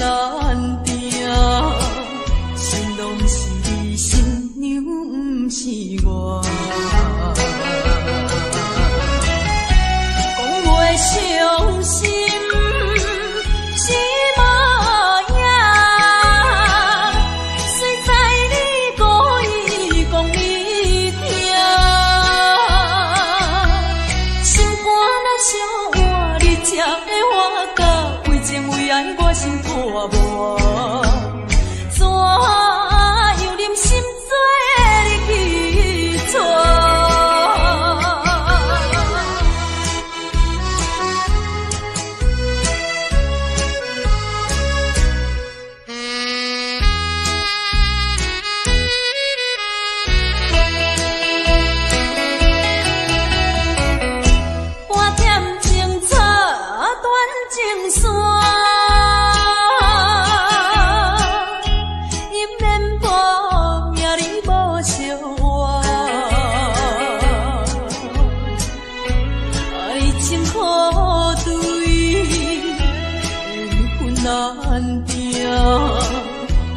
難定，新郎是你，新娘毋是我。講袂傷心是無影，誰知你故意講伊聽，心肝若相換，你才會活到為情為愛我心破無。怎樣忍心做你去娶？半點情草斷情線，伊免報名你無相換，愛情可對，緣分難定，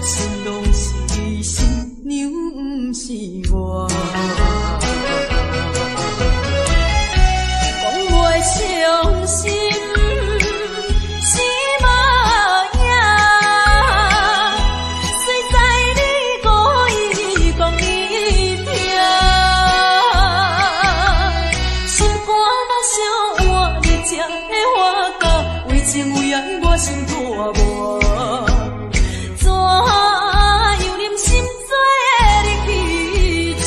新郎是你，新娘毋是我。講袂傷心是無影，誰知你故意講伊聽，心肝若相換，你才會活到為情為愛我心破無。怎樣忍心做你去娶？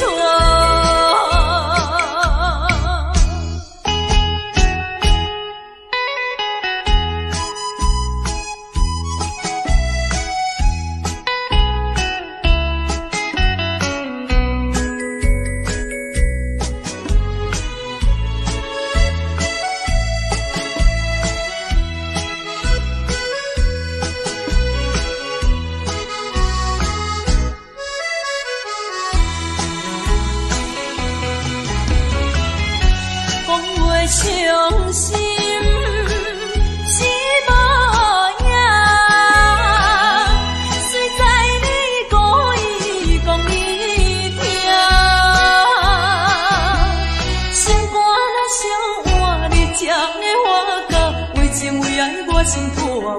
講袂傷心是無影，誰知你故意講伊聽，心肝若相換，你才會活到為情為愛我心破無。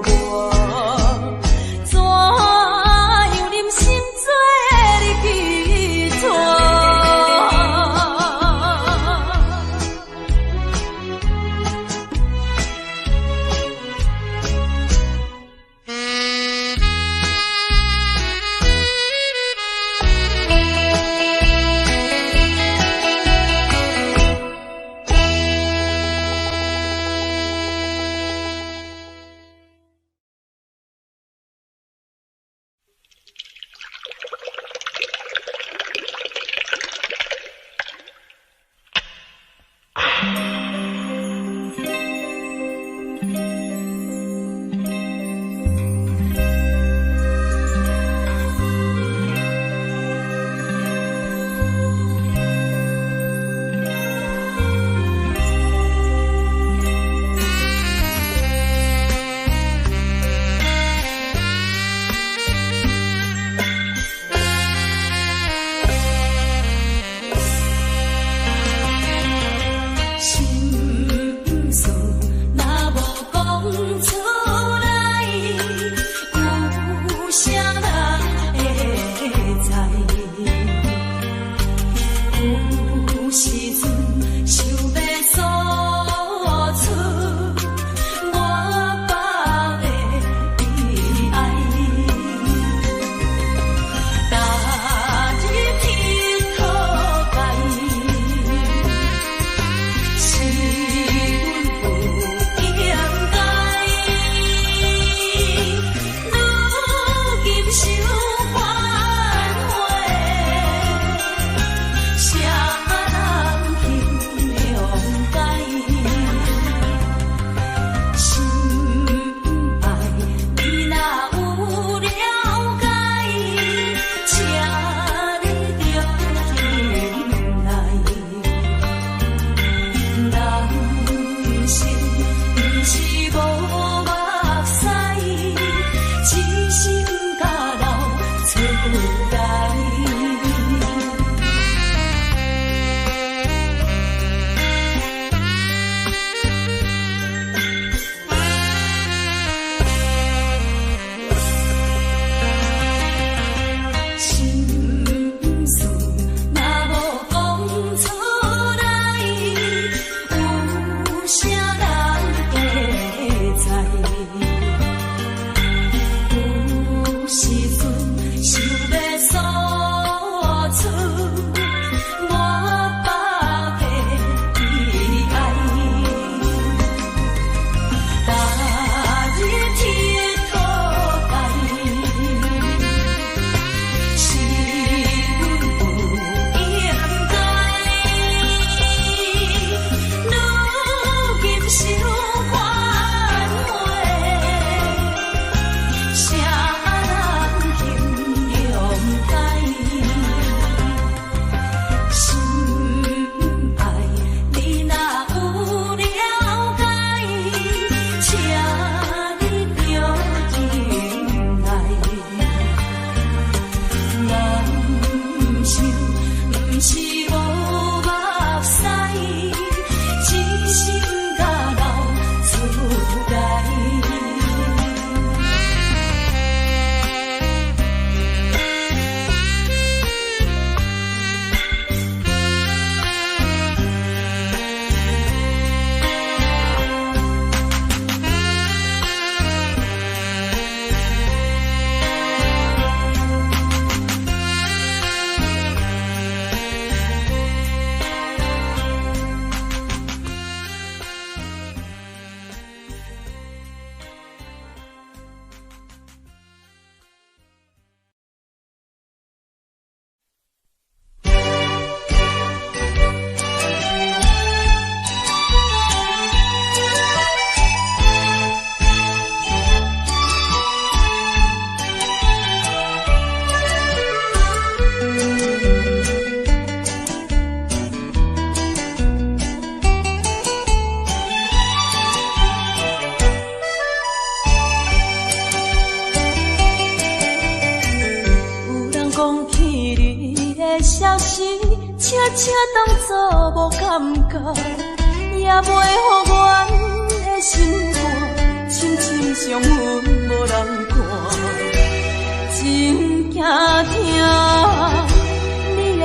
怎樣忍心做你去娶？心事若無講出來，有啥人會知？有時陣想欲訴出我放的悲哀，踏入天河界。是阮不應該，如今想反悔，啥人形容解？心愛你若有了解，請你著忍耐。人生毋是無目屎，請車當作無感覺，也袂予阮的心肝深深傷痕無人看。真驚聽你的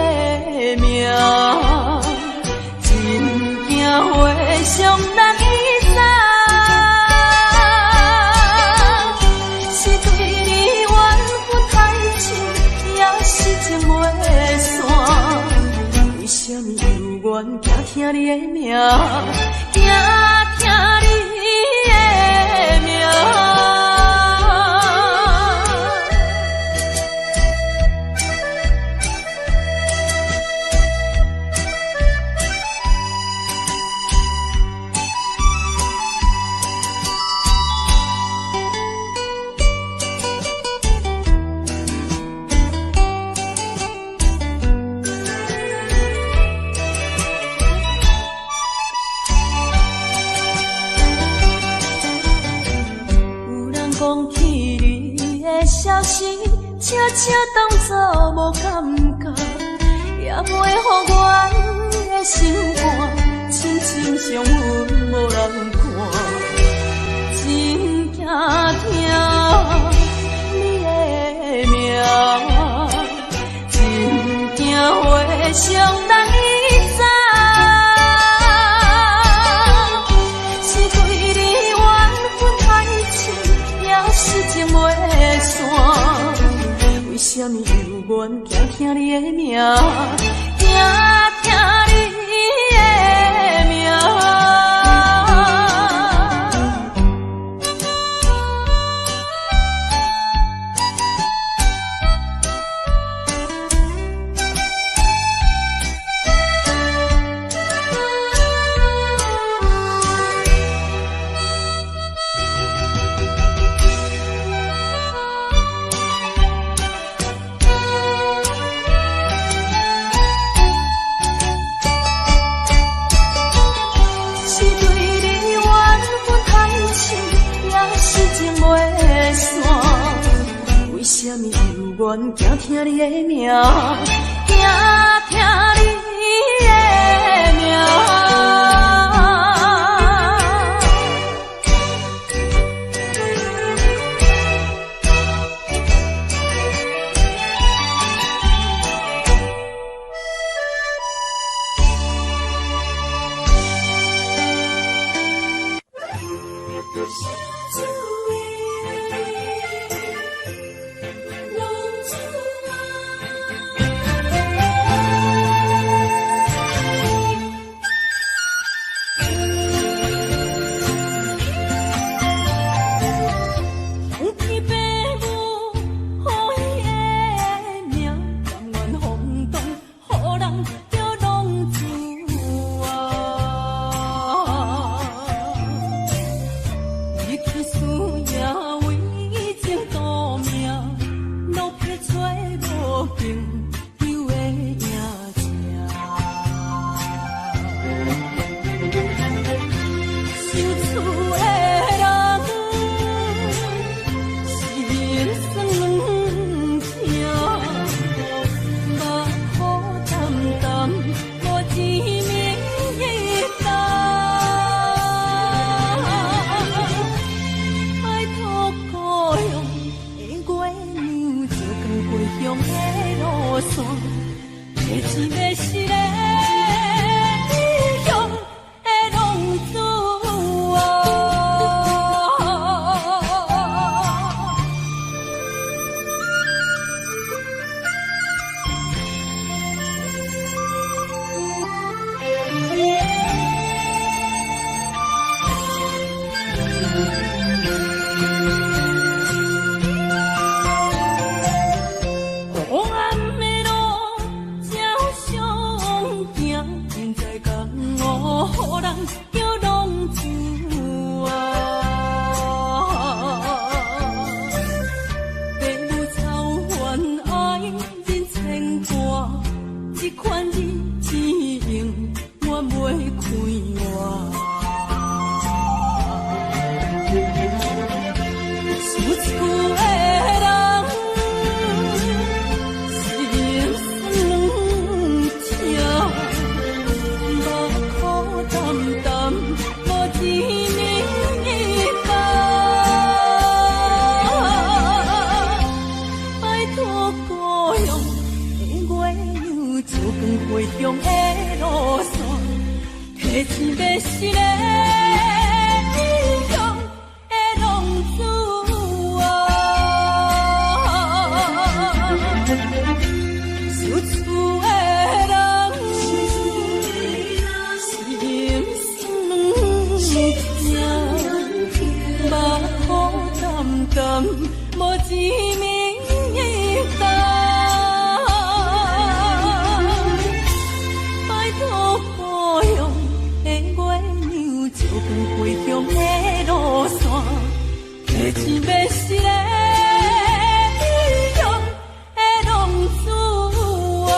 名，真驚回想咱以前，是對你緣分太深，抑是情袂散？為啥物猶原驚聽你的名，驚聽你的名？有人講起你的消息，車車當作無感覺，也袂予阮的心肝深深傷痕無人看。真驚聽你的名，真驚回想咱以前，是對你緣分太深，抑是情袂散？為啥物猶原驚聽你的名，驚聽你的名？是對你緣分太深，抑是情袂散？為啥物猶原驚聽你的名，驚聽你的名？味道。拜託故鄉的月娘，照阮歸鄉的路線，提親欲死的異鄉的浪子啊！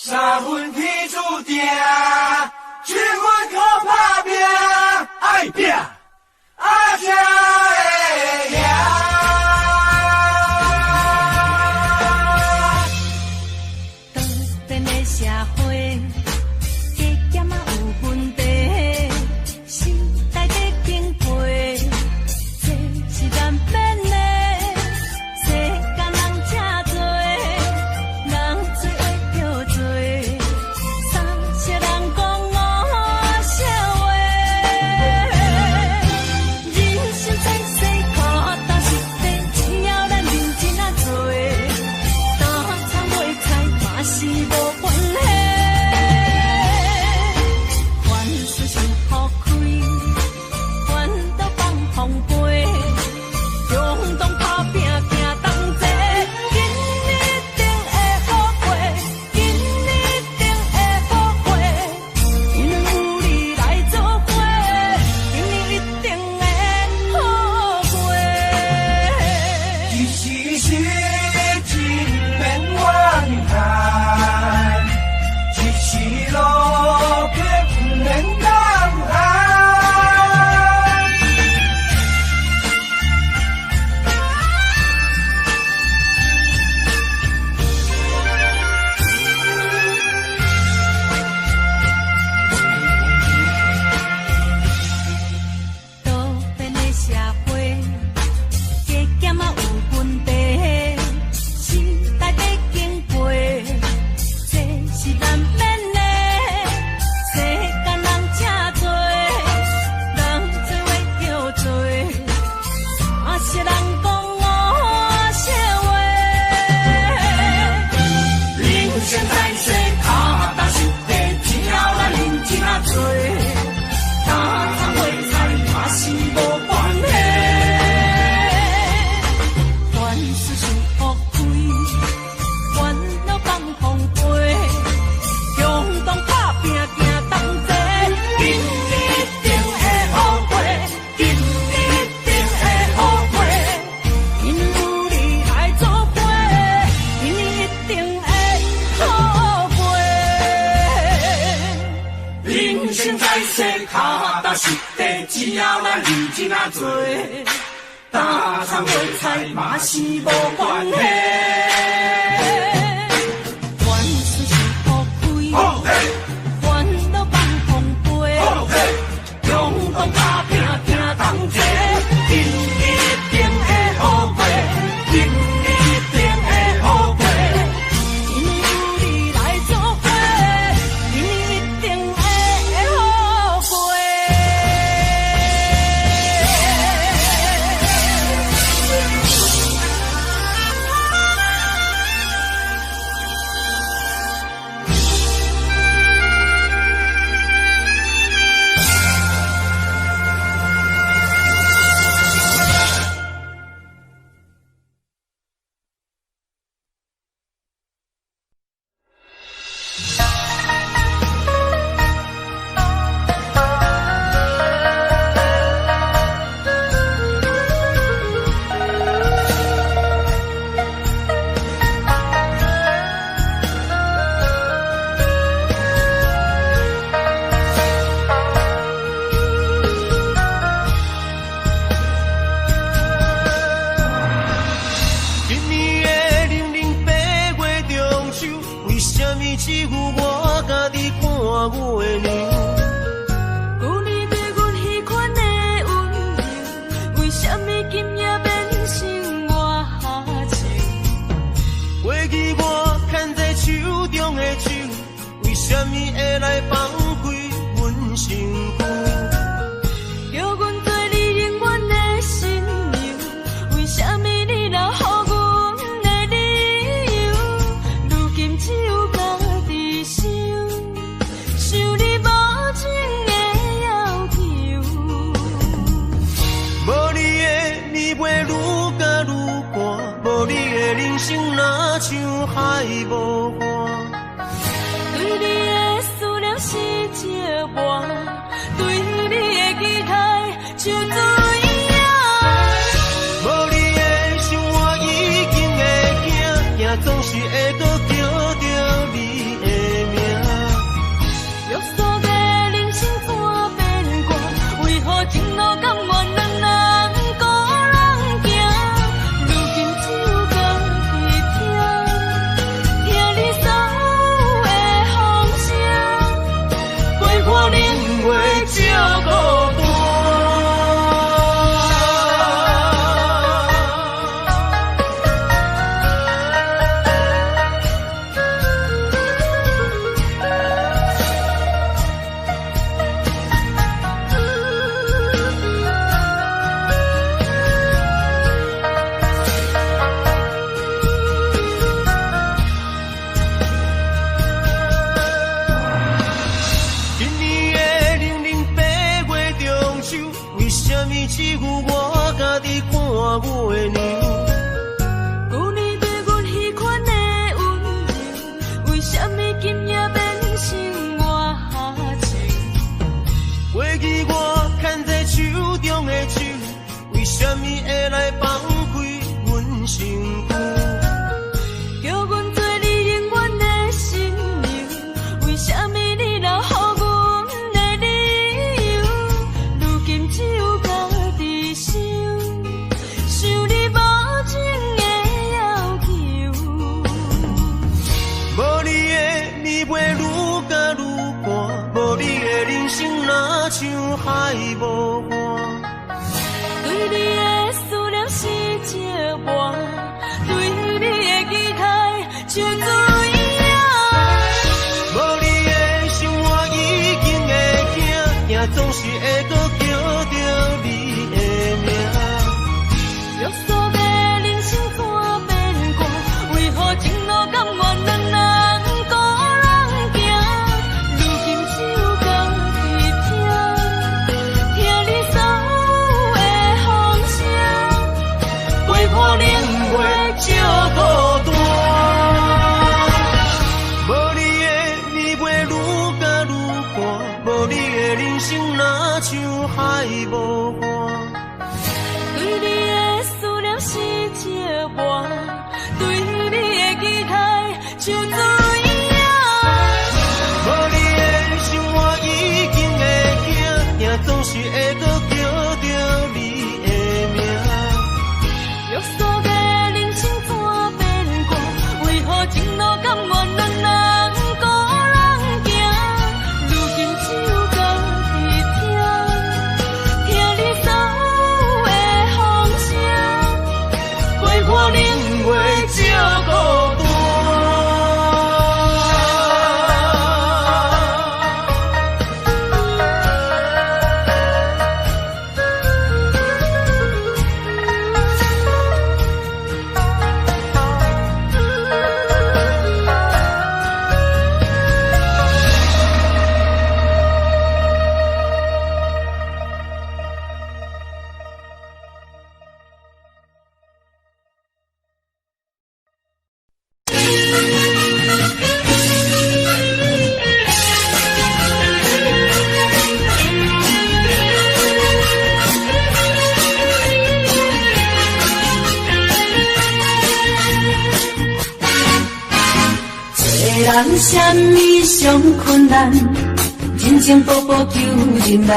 三分天注定，七分靠打拼，愛拼，啊才會贏。多變的社會，加減仔有問題，時代在經過，這是難免的。世間人這濟，人做話叫做，三色人講五色話。人生在世，跤踏實地，只要咱認真仔做，擔蔥賣菜嘛是無關係。凡事想予開，煩惱放放飛，共同打拼行同齊，今年一定會好過，今年一定會好過，因為有你來做伙，今年一定會好過。一時失志免怨叹，一時落魄毋免膽寒。多變的社會，加減仔有問題，時代在經過，這是難免的。世間人這濟，人做話叫做，三色人講五色話。人生在世，跤踏實地，只要咱認真仔做，擔蔥賣菜嘛是無關係。凡事想予開，煩惱放放飛，共同打拼行同齊，今年一定會好過，今年一定會好過。因有你來做伙，今年一定會好過。人生在世，跤踏實地，只要咱認真仔做，擔蔥賣菜嘛是無關係。凡事想予開，好嘿，煩惱放放飛，好嘿，共同打拼行同齊，今年一定會好過，今年一定會好過。因為有你來做伙，今年一定會好過。今年的零零八月中秋，為什麼只有我家己看月娘？舊年對阮彼款的溫柔，為什麼今夜變成我愁？過去我牽在手中的手，為什麼會來放開阮身軀？叫阮做你永遠的新娘，為什麼你留予阮的理由？如今只有家己想，想你無情的要求。無你的暝袂愈加愈寒，無你的人生若像海無岸。對你的思念是折磨，對你的期待像水影。無你的生活已經會驚，驚總是會閣叫著你的名。只有我家己看月娘？舊年對阮彼款的溫柔，為啥物今夜變成我情？過去我牽在手中的手，為啥物會來放開阮身軀？叫阮做你永遠的新娘，為啥物你留予阮的理由？如今只有家己想，想你無情的要求。無你的暝袂愈加愈寒，無你的人生若像海無岸。對你的思念是折磨，對你的期待像水影。無你的生活已經會驚，驚總是會閣叫著你的名。約束的人生怎變卦？為何情路甘願兩人孤人行？如今只有家己聽，聽你所有的風聲，陪伴冷月照孤單。無你的暝袂愈加愈寒，無你的人生若像海無岸。對你的思念是折磨，對你的期待像水影。無你的生活已經會驚，驚總是會閣叫著你的名。約束的人生怎變卦？為何情路甘願兩人孤人行？如今只有家己聽，聽你所有的風聲，陪伴冷月照孤單。做人啥物上困難？人情步步求人難。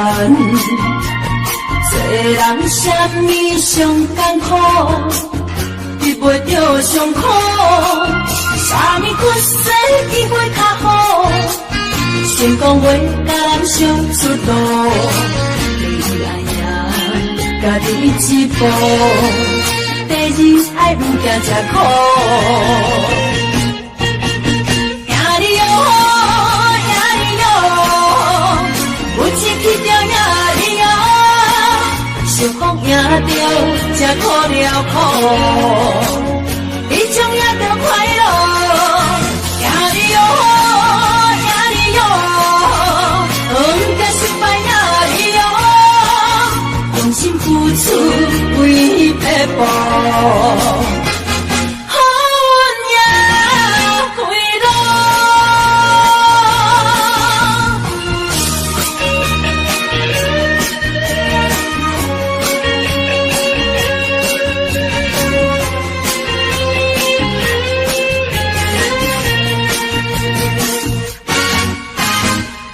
做人啥物上艱苦？得袂著上苦。啥物屈世機會較好？成功袂共人相出路。第一愛贏家己一步，第二愛毋驚吃苦。贏你喲，贏你喲，有志氣就贏你喲，想講贏著才苦了苦，彼種贏著快樂。贏你喲，贏你喲，毋驚失敗贏你喲，用心付出為撇步。好運贏開路。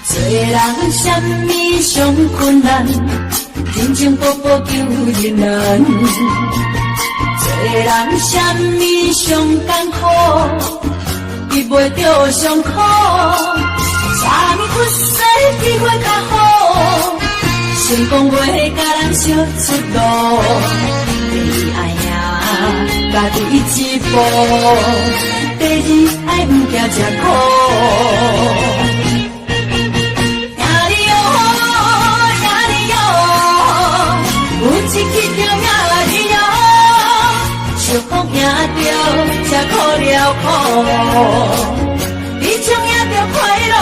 做人啥物上困難？人情步步求人難。做人啥物上艱苦？得袂著上苦。啥物屈世機會較好？成功袂共人相出路。第一愛贏家己一步，第二愛毋驚吃苦。贏你喲，贏你喲，有志氣就贏你喲，想講贏著才苦了苦，彼種贏著快樂。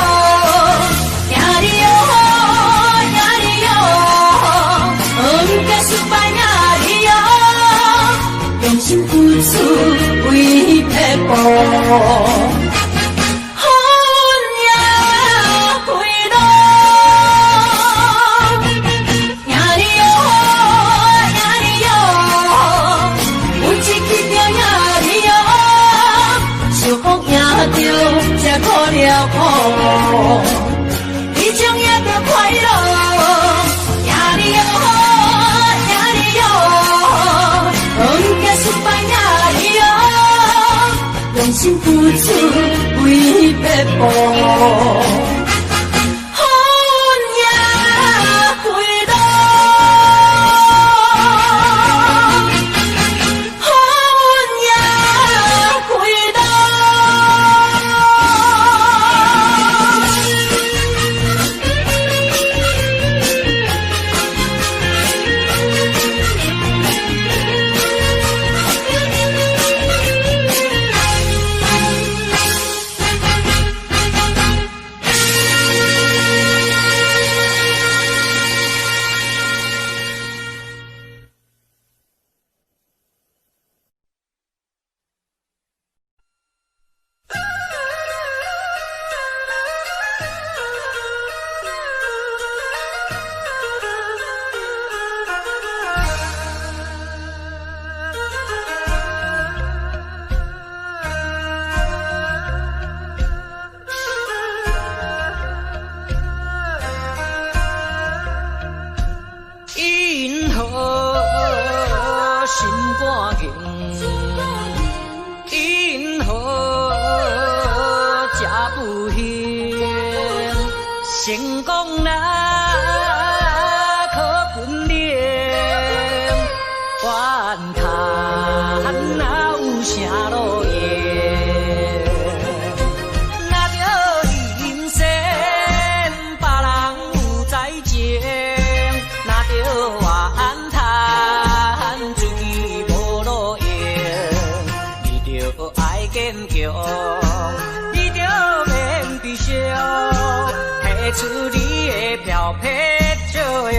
贏你喲，贏你喲，毋驚失出為撇步。予阮贏開路，贏你喲，贏你喲，有志氣就贏你喲，想講贏著才苦了苦，彼種贏著快樂，贏你喲，贏你喲，毋驚失敗贏你喲，用心付出為撇步。予阮贏開路，予阮贏開路。因何心肝硬？因何這不幸？成功若靠本領，怨嘆哪有啥路用？若著陰仙，別人有才情；若著怨嘆，出去無路用。你著愛堅強，你著免悲傷，提出你的飄撇笑容。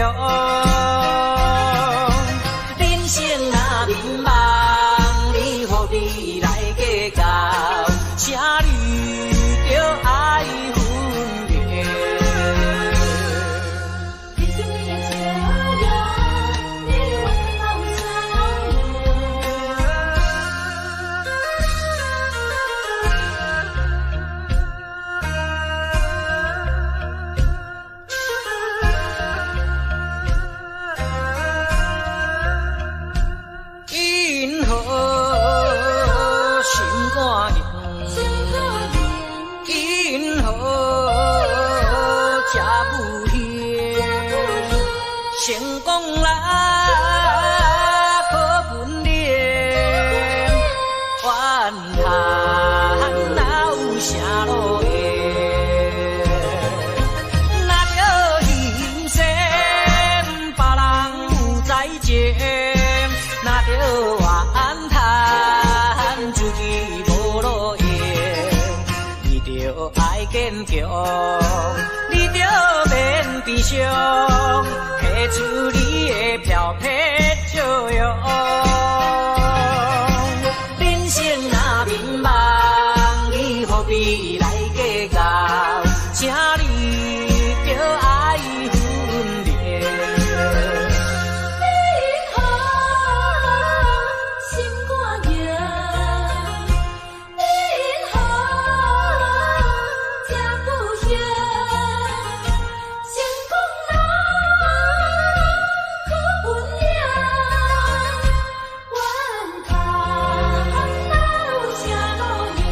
人生若迷茫，你何必來計較？請你著愛分明。你的笑容，你怨哪有啥用？因何心肝硬？因何這不幸？成功若靠本領，怨嘆哪有啥路用？若著陰仙，別人有才情；若著怨嘆，出去無路用。你著愛堅強，你著免悲傷，提出你的飄撇笑容。人生若迷茫，你何必來計較？請你著愛分明。因何心肝硬？因何這不幸？成功若靠本領，怨嘆哪有啥路用？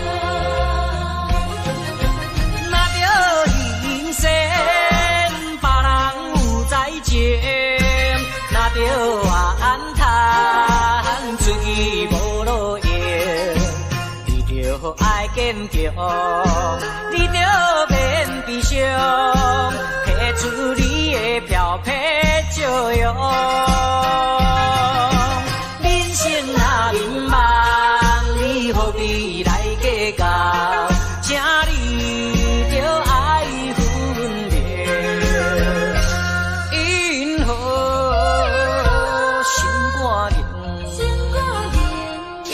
若著陰仙，別人有才情；若著怨嘆，出去無路用。你著愛堅強，你著免悲傷，提出你的飄撇笑容。人生若迷茫，你何必來計較？請你著愛分明。因何心肝硬？因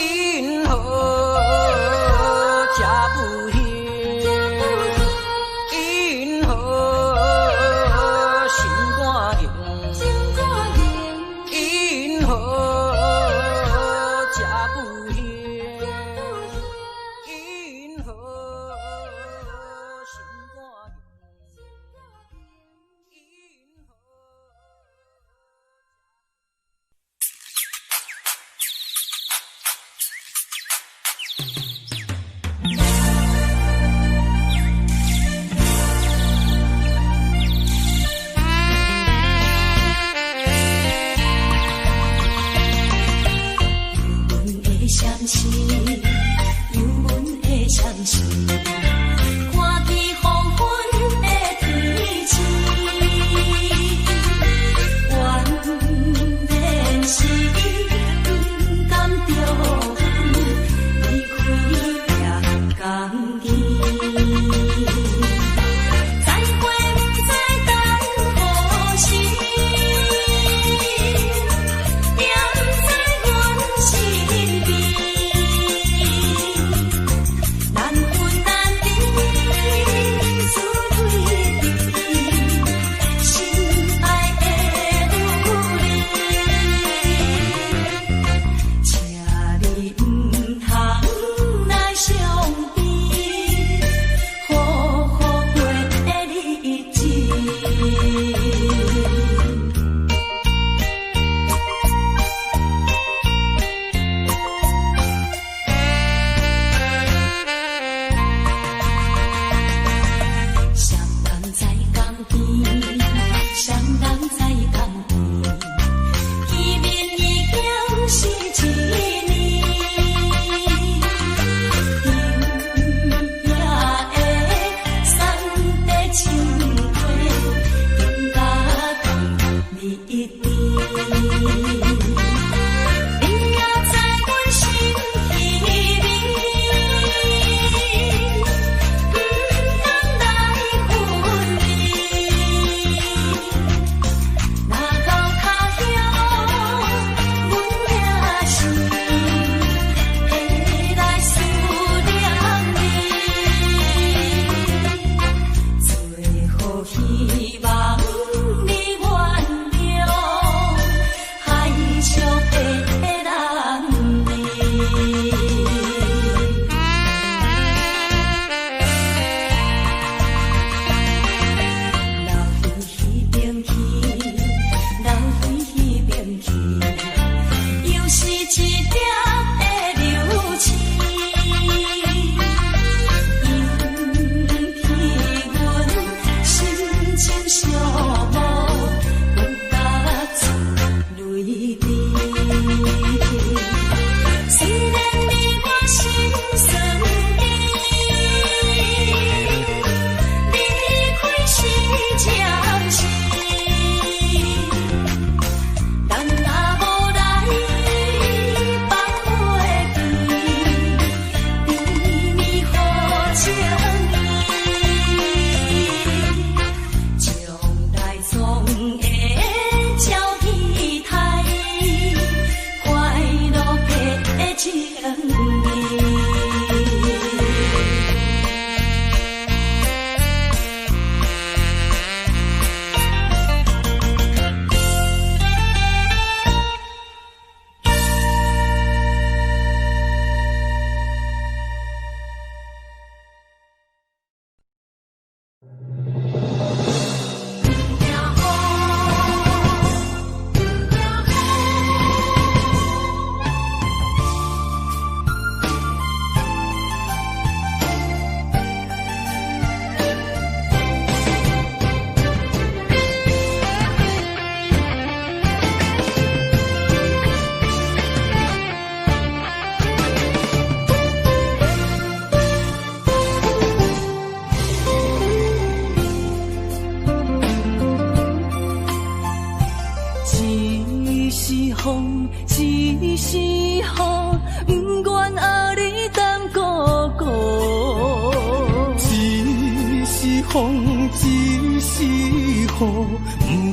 風，一絲雨，毋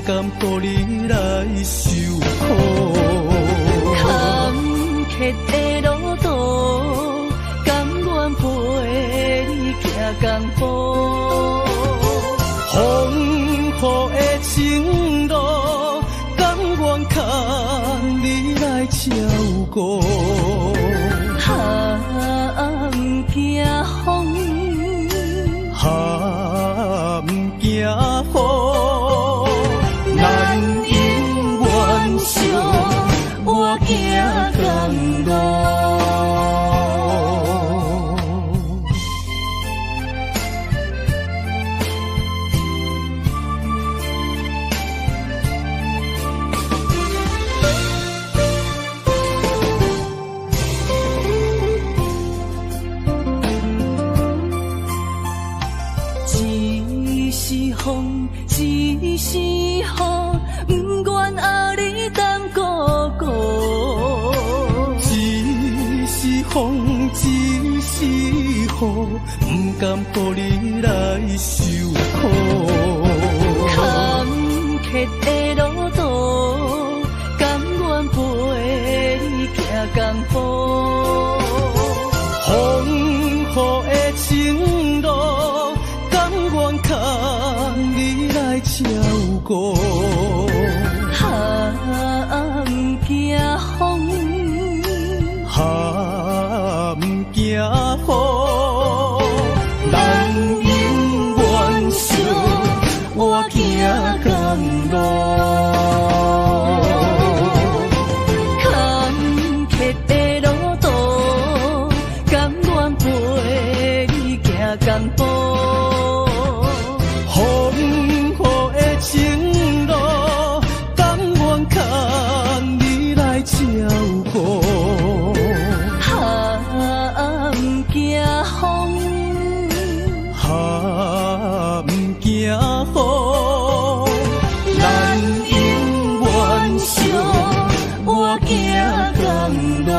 甘予你來受苦。坎坷的路途，甘願陪你行共步。風雨的情路，甘願牽你來照顧。啊，毋驚風，啊，毋驚雨，咱永遠相，我行同路。一時風，一時雨，毋願予你擔孤孤。一時風，一時雨，毋甘予你來受苦。坎坷的路途，甘願陪你行共步。風雨的情路，甘願牽你來照顧。啊，毋驚風，啊，毋驚雨，咱永遠相，我行同路。坎坷的路途，甘願陪你行共步。風雨的情路，甘願牽你來照顧。啊，毋驚風，啊，毋驚雨，咱永遠相，我行同路。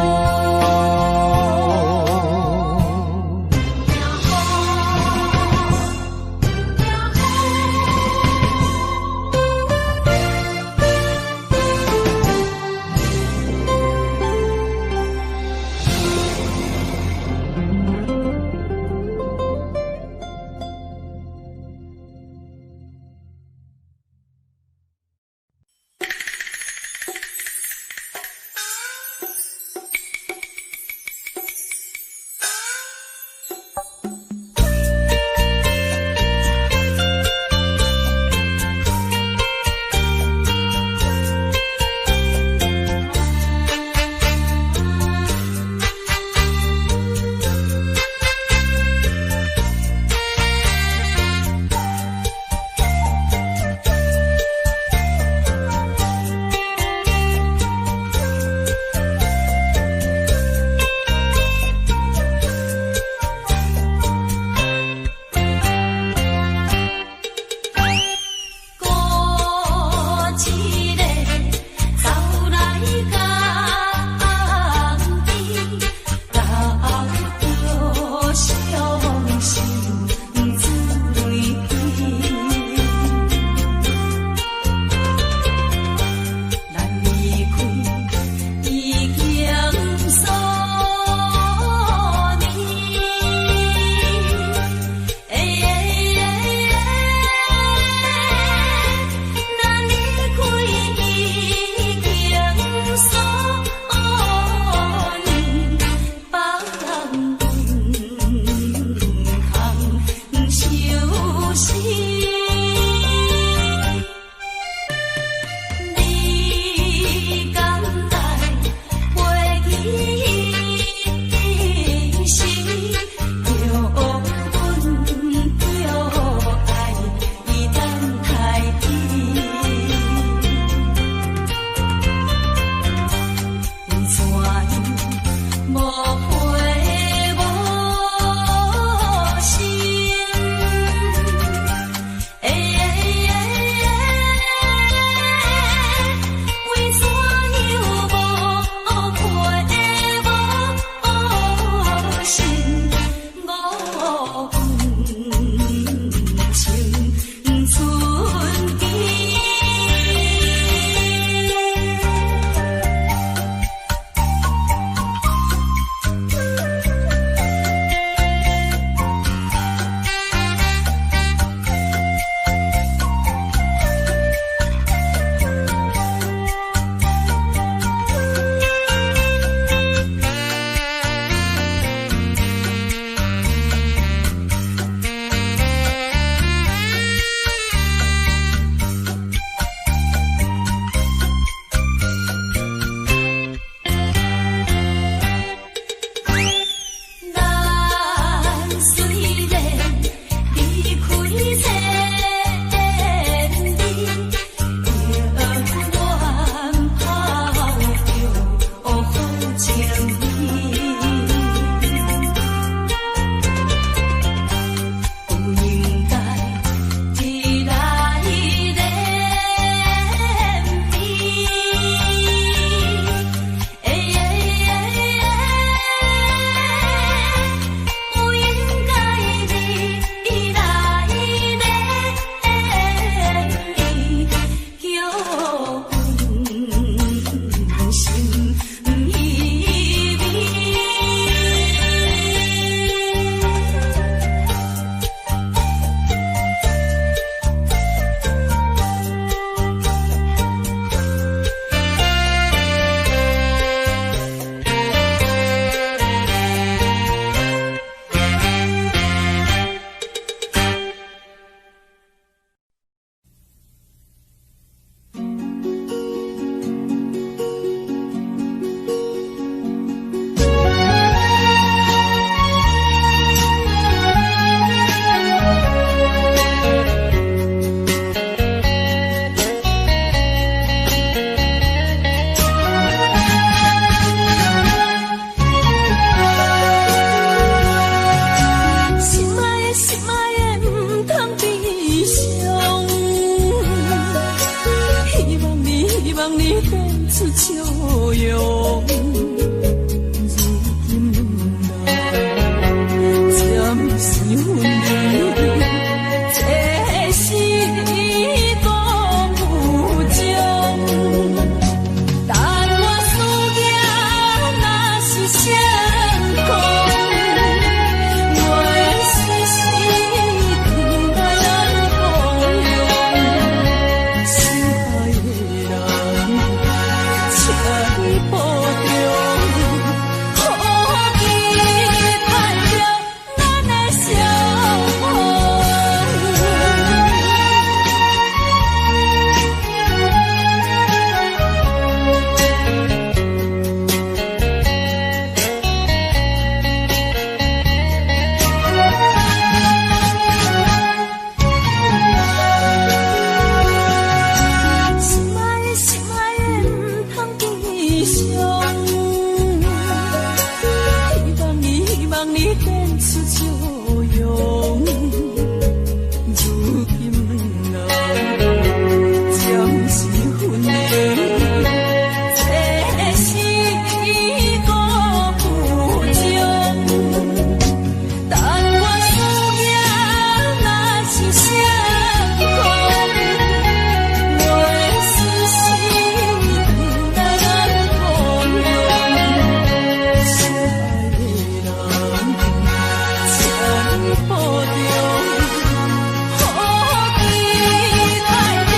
出笑容。如今兩人暫時分離，這是講有情。但願輸贏若是成功，願時時轉來咱故鄉。心愛的人，請你保重，好期待著咱的相逢。心愛的心愛的，毋通悲傷。希望你，希望你展出笑容。如今兩人暫時分離，這是講有情。但願輸贏若是成功，願時時轉來咱故鄉。心愛的人，請你保重，好期待著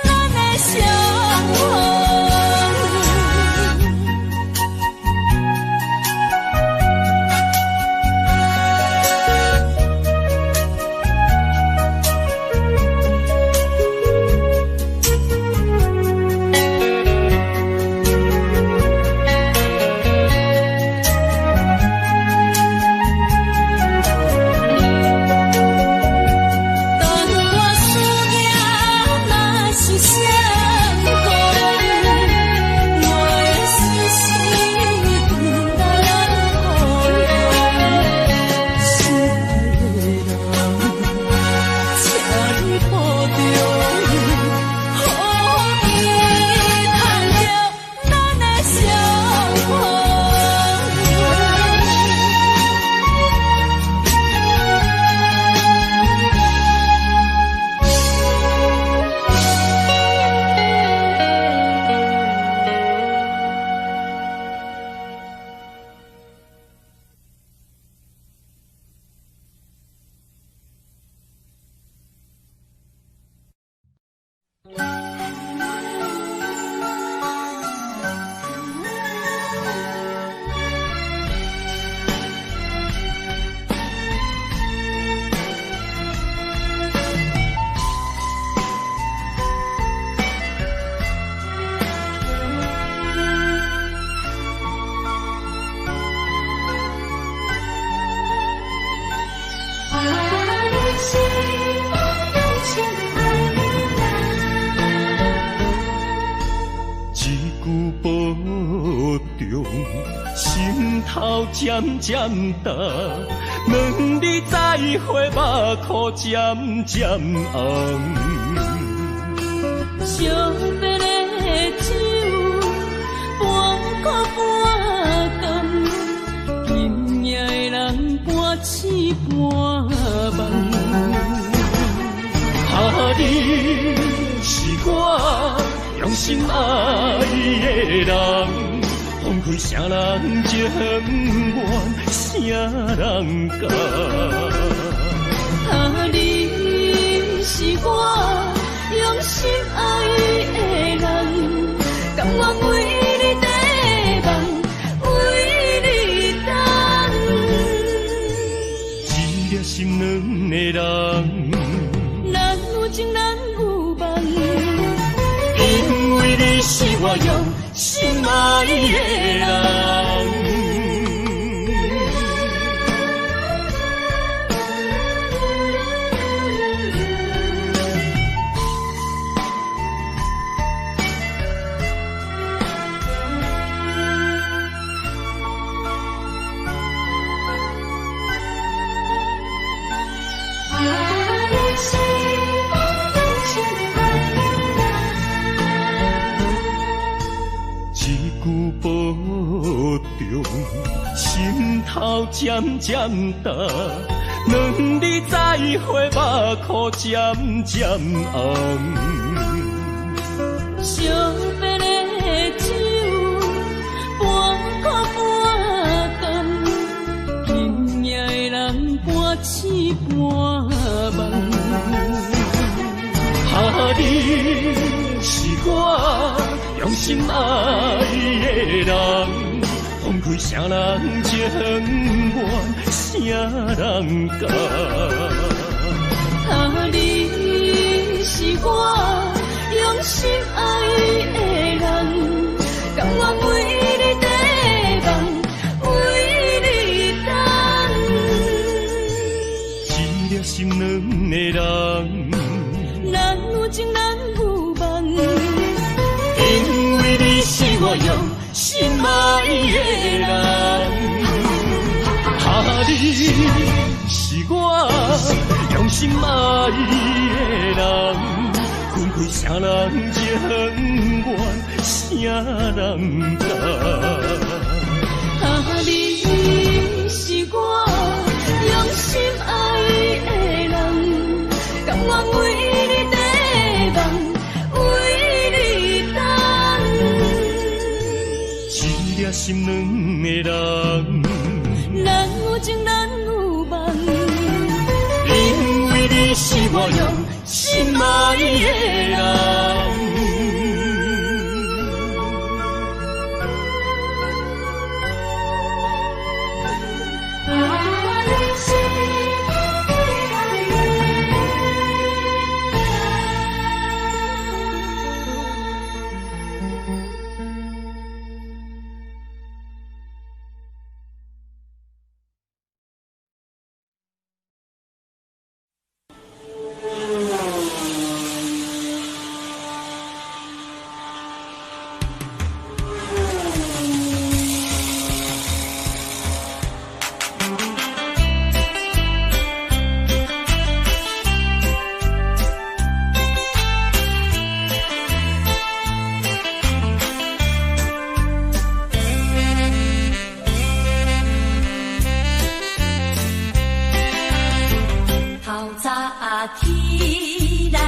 咱的相逢。但願輸贏若是成功，願時時轉來咱故鄉。心愛的人，請你保重，好期待著咱的相逢。你是我用心愛的人。一句保重，心頭漸漸重。問你再會，目箍漸漸紅。惜別的酒，半苦半甘，今夜的人半醒半夢。啊，你是我用心愛的人，放開啥人情願，啥人甘？啊，你是我用心愛的人，甘願為你短夢，為你等。一粒心軟的人，咱有情，咱有夢。因為你是我用心愛的人。你是我用心愛的人。頭漸漸焦，兩日再會，目箍漸漸紅。惜別的酒，半苦半甘，今夜的人半醒半夢。啊，你是我用心愛的人，放開誰人情願，誰人甘？啊，你是我用心愛的人，甘願為你綴夢，為你等。一粒心軟的人，人有情，人有夢。因為你是我用心愛的人。啊，你是我用心愛的人，分開誰人情願，誰人甘？啊，你是我用心愛的人，甘願為你綴夢，為你等。一粒心軟的人，人有情，人有夢。因為你是我用心愛的人。透早起來，